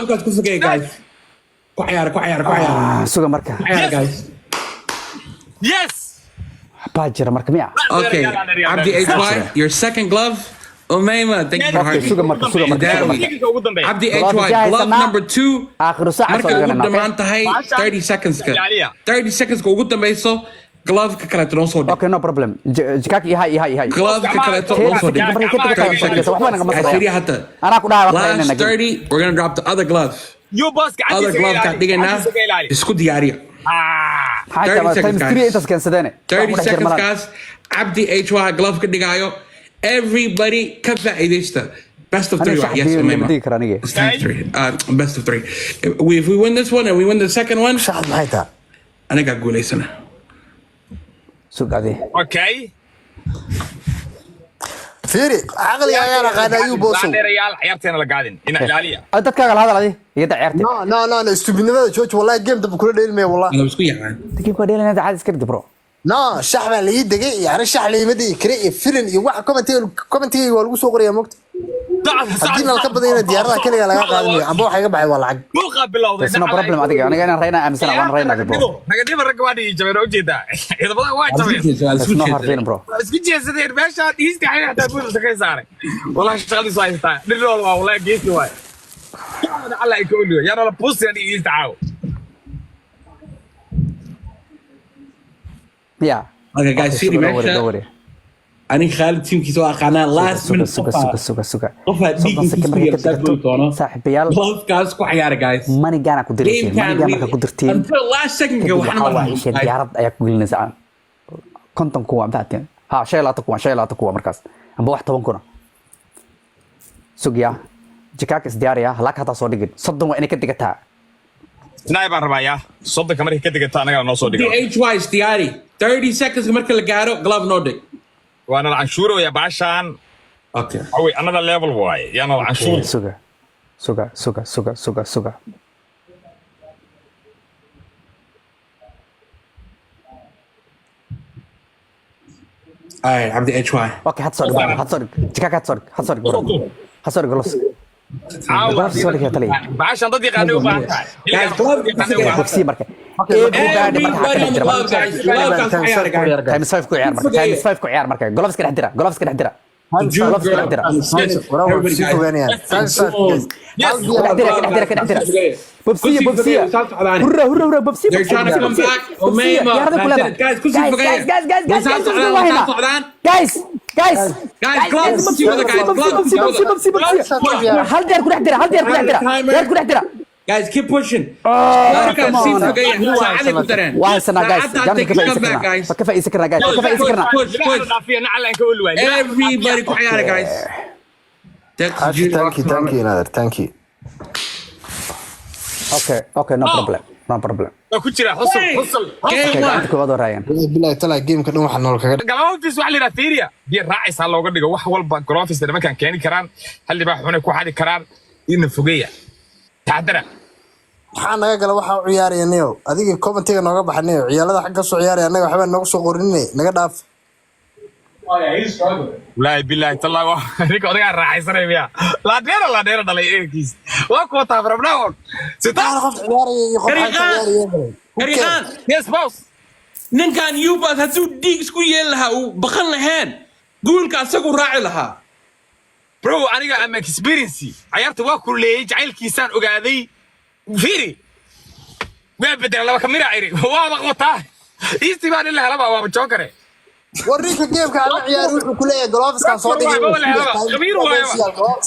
Glove-kaas ku fogeeya, guys. Ku ciyaara, ku ciyaara, ku ciyaara. Ah, suga marka. Ku ciyaara, guys. Yes. Waxbaa jira marka miya? Okay, Abdi HY, your second glove. Umayma, thank you for Okay, hearting. suga marka, suga marka, suga marka. Daqiiqa ugu dambeeya. Abdi Glove HY, jahay glove sanaa. number two. Aakhiru saaca soo Markay ugu dhiganayna, okay? dhammaan tahay Maasha. 30 seconds-ka. Ilaaliya. 30 seconds-ka ugu dambayso, glove-ka kaleeto noo soo dhig. Okay, no problem. Jikaak ihay, ihay, ihay. Glove-ka kaleeto noo soo dhig. Markay ka digata 30 seconds. waxba nagama Guys, soo fiiriya hadda. Anaa ku dhahay wax Last qaynayna. 30, we're gonna drop the other glove. You boss Other gacantiisa ka glove ka ilaali. dhigaynaa. Gacantiisa ka ilaali. Isku diyaariya. Ah. Maxay 30 tahay seconds, times guys. 3 intaas keensadeene? 30 seconds, guys. Abdi HY glove ka dhigaayo. Everybody ka faa'iidaysta. Best of three, Aniga right? Yes, shaxbiyo Umayma. ma digi kara aniga. It's times three. Best of three. If we win this one and we win the second one, Shaxad maxay tahay? anigaa guulaysana. Sug adi. Okay. Fiiri, caqliga ayaan aqaana, ayuu boosow. Laandheerayaal, ciyaarteena la gaadin. Ina ilaaliya. Dadkaaga la hadal adi. Iga da ciyaartay. No, no, no, no, stupidnimada jooji. Wallahi game dambe kula dheelmaya, wallahi. Ana isku yaqaan. Game-ka dheelayna caadi iska dhig, bro. No, shax baa la ii degay, yani shax la iima degi kare iyo filin iyo waxa commentiga waa lagu soo qoraya, mogta. Haddii nalka badanyana diyaaradaha keliga laga qaadanayo amba waxa iga baxay waa lacag. Buuqa bilowday. There's no problem adiga. Aniga inaan raynaa aaminsana, waan raynaa, bro. Naga dhiba, ragga waa dhigi jabeen, oo ujeedaa. Ciidamada waa jabeen. There's no hard feeling, bro. Waa isku jeesadeen meeshaan iisti xayn xataa buuxa ka saaray. Wallahi shaqadiisu haysataa. Dhirrool waa, wallahi geesi waay. Alla ay ka oliyo. Yaa nala pusti ani iisti caawo. Yeah. Okay, guys, Okay, fiiri suga, don't worry, meesha. don't worry. Aniga Khalid teamkiisa waa aqaanaa last Suga, minute. suga, suga, suga, suga. Qofaa dhiig 30 second intiisu markay ka yar saa digato, goy doono. saaxiibayaal, Glove-kaas ku ciyaara, guys. money-gaana ku diraysiin. Gamekan Money-gaan markaa ku dirtiin. until last second Kadib waxna waxaa ma waa isha diyaarad ayaa ku gelinaysa. 50 kuwa fahateen? Ha, 25 kuwa, 25 kuwa markaas amba wax 10 kuna. Sugya, jikaaka isdiyaariya, laak hataa soo dhigin. 30 waa inay ka digataa. Naay baan rabaa yaa. 30-ka markay ka digato anagana noo soo dhigo. DHY is diyaari. 30 seconds marka la gaaro, glove noo dhig. Waana la canshuuraya baashaan. Okay. Awey, another level waaye. Yaana la canshuur. Suga, suga, suga, suga, suga, suga. All right, Abdi HY. Okay, had soo dhig, had soo dhig jikaaka, had soo dhig, had soo dhig, bro, had soo dhig gloves. Gloves soo dhig, taliya. Baashaan dad yaqaanay u baahan tahay. Guys, glove ku fogeeya. Bobsiya marka, everybody marka ha ka Everybody dhex on the jira glove, marka. guys. Glove-kaas ku ciyaara, guys. Times 5 ku ciyaar marka, times 5 ku ciyaar marka. Gloves ka dhex dira, gloves ka dhex dira. Jude Gloves ka dhex dira. Everybody, Sii guys. fogaanayaan. Times five, guys. Yes. Ka dhex dira, ka dhex dira, ka dhex dira. Bobsiya, bobsiya, hurra, hurra, hurra, bobsiya. They're trying to come back. Umayma, diyaarada ku leedahay. guys, ku sii Guys, fogeeya. guys, guys, guys, Way guys, soo socdaan, guys, way soo socdaan. Guys, guys, Guys, gloves ku sii wada, guys. Bobsiya, Gloves ku sii bobsiya, wada. bobsiya, bobsiya. Hal diyaar ku dhex dira, hal diyaar ku dhex dira, diyaar ku dhex dira. Guys, keep pushing. Oh, Marka come sii on. fogeeya. Saacaday ku dareen. Waa haysanaa, guys. Saacadda Jaanka ka take faa'iideysan come back, karnaa. guys. Waa ka faa'iideysan karnaa, guys, waa ka faa'iideysan karnaa. Push, push. Dhaafiya nacala aan ka oli waay. Everybody ku ciyaara, guys. That's Xaashi, Jude thank you, thank you, Nader, thank you. Okay, no problem, no problem. Waa ku jira xusul, xusul. Game Okay, one. gacanta koowaad oo raayaan. Wallahi billahi talaa game-ka dhan waxaa nool kaga Gloves waxa la yidhaha fiiriya biyo raacaysaa looga dhigo wax walba. Gloves nimankan keeni karaan, hal libaax xunay ku xadi karaan. Ina fogeeya, taxadara. Maxaa naga gala waxaa u ciyaaraya niyo? Adiga commentiga nooga baxa niyo. Ciyaalada xagga kasoo ciyaaraya, annaga waxba nooga soo qorinine, naga dhaaf. Wallaahi billahi tallahi, waa ninka odagaa raaxaysanaya miya? Laadheera, laadheera dhalay ehelkiis waa kuwa taa from now on sita. Maxaa qof ciyaaraya iyo qof xagga Gariiqaan. ciyaaraya galay? Gariiqaan. Yes, boss. Ninkan Yubas hadduu dhiig isku yeeli lahaa, uu baqan lahayn, guulka asagu raaci lahaa. Bro, aniga am experience ciyaarta waa kuleeyey, jacaylkiisaan ogaaday. Fiiri, waa bedela laba kamira iri waaba wataa iistii baan ila helaba waaba jookare. War ninka game-ka aan la ciyaari wuxuu ku leeyahay gloveskan soo dhigay. Khabiir waayo.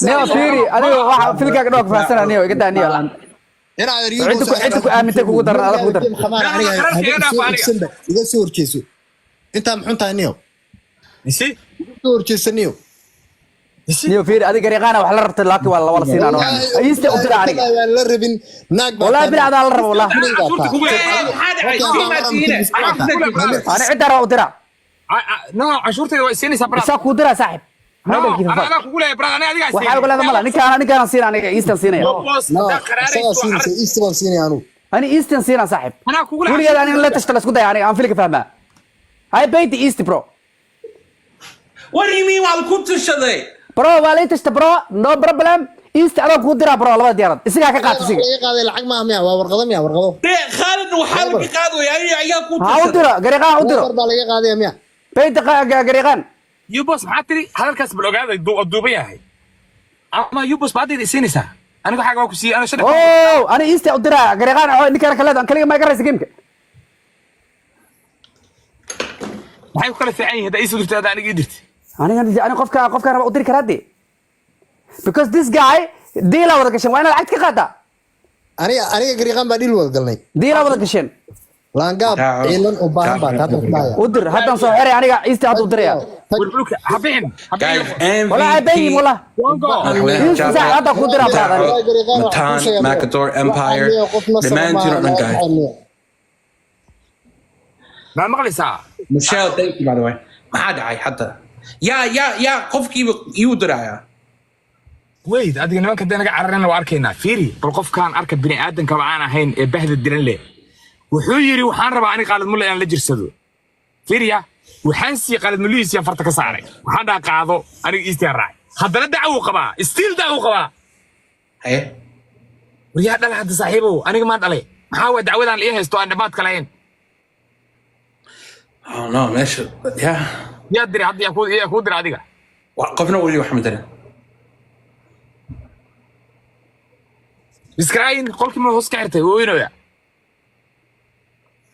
Neo, fiiri adiga waxa filkaaga dhawr faahfaahsana, Neo, iga daa, Neo. Cidda ku aamintay kugu daran, adag kugu daran. Iga soo horjeeso intaa muxun tahay, niyo. Isi. Iga soo horjeeso, niyo. Neo, fiiri adiga gariiqaana wax la rabtay, laakiin waa la wala siinaa. Iiste u dira aniga. Waan la rabin naag baa. Wallahi bilaa adaa la rabo, wallahi. Ani cidda raba u dira. No, canshuurtayda waa isiinaysaa, brother. Isaa kuu dira, saaxib. No, anaa kugu leeyahay, brother, aniga adigaa. Waxaa oga leeda mala ninkaana, ninkaana siina aniga, eastern siinaya. Isagaa siinaysa, east baan siinaya anugu. Ani eastern siina, saaxib. Anaa kugu leeyahay. Weligeed ani la tashta la isku daya, aniga aan filka fahmaa. I paid the east, bro. What do you mean waa ku tashaday? Bro, waa la tashta, bro, no problem. East adaa kuu diraa bro labada diyaarad isigaa ka qaata isiga. Laga qaaday lacag maaha miya? Waa warqado miya, warqado? Dee Khaalid waxaa laga qaadaya ayaa ku Ha u diro gariiqaan, u diro. War baa laga qaadaya miya? Bayta gariiqaan. Yubos, maxaa tiri? Hadalkaas bal ogaaday, duuban yahay ama yubos baadayda isiinaysaa? Aniga xaaga waa ku siiyey ana 3. Oh, ani East u diraa gariiqaan oo ninkaan kale aan kaliga ma garaysa gameka. Maxay ku kala fiican yihiin haddaa iisoo dirtay, haddaa aniga ii dirtay? Aniga ani qofka raba u diri karaa dee, because this guy deal wada gasheen, waa inaad lacag ka qaadaa. Aniga gariiqaan baa dhil wada galnay. Deal wada gasheen. Laangaab ciilan u baahan baa taa ku dhahaya. U dir, haddaan soo xiray aniga East hadda u diraya. Bulbulka ha bixin, ha Guys, bixin. MVP. Walaa abayim walaa. Bongo. East saac hadda ku diraa brother. Matan, Macador, Empire, dhammaantiin oo dhan, guys. Ma maqlaysaa? Michelle, thank you, by the way. Maxaa dhacay hadda? Yaa qofkiiba yuu dirayaa? Wait, adiga nimanka hadday naga cararana waa arkaynaa. Fiiri bal qofkaan arka, bini aadamkaba aan ahayn ee bahda dilan leh. Wuxuu yidhi waxaan rabaa aniga Qaalid Mulle inaan la jirsado. Fiiriya, waxaan siiyey Qaalid Mullihiisiyan farta ka saaray. Waxaan dhaha qaado, aniga iistaan raacay. Haddana dacwuu qabaa, still dacwuu qabaa. Haye. Waryaa dhala hadda saaxiibow, aniga maan dhalay? Maxaa waa dacwadaan ii haysto aan dhammaadka lahayn? Oh no, meesha yeah. Yaa diray hadda? Yaa kuu diray adiga? Qofna weli wax ma dirin. Iskraayin qolkii ma hoos ka xirtay ooyinooya.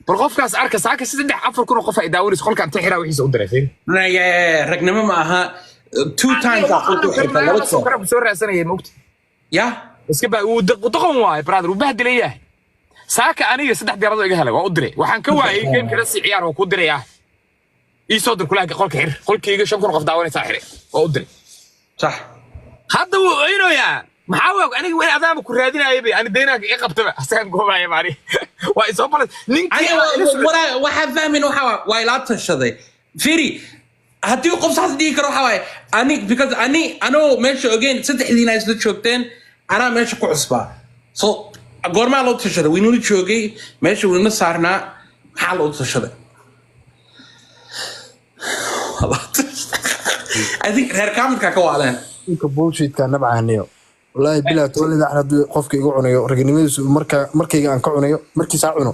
Bal qofkaas arka, saaka 3-4 kun oo qof ay daawanayso qolka inta xiraa wixiisa u diray, fiiri. Ragnimo ma aha. Two times aa qolka u xirta, laba jeer. Kara soo raadsanayay, maogta? Yeah. Iska baa uu doqon waaye brother, uu bahdilan yahay. Saaka aniga saddex diyaarado iga helay, waa u diray. Waxaan ka waayay gameka la sii ciyaar, waa kuu dirayaa, ii soo dir kulaha. Qolka xir, qolkayga 5,000 qof daawanaysaa xiray, waa u diray. Sax. Hadda wuu oynoyaa. Maxaa waa aniga in adaama ku raadinaya bay ani deynaaga ii qabtaba asagaan goobaya maani waa isoo balay ninkii. Aniga waxaa fahmin waxa waa ilaa tashaday. Firi, haddii qof saas dhihi karo waxa waaye ani, because ani anoo meesha ogeyn saddexdiina isla joogteen, anaa meesha ku cusbaa. So goormaa loo tashaday? Waynula joogay meesha, wayna saarnaa. Maxaa loo tashaday? I think reer kaamadka ka waaleen. Ninka bullshitka nabcaaniyo, wallaahi bilaa toolida hadduu qofka igu cunayo ragnimadiisu marka markayga aan ka cunayo markiisa ha cuno.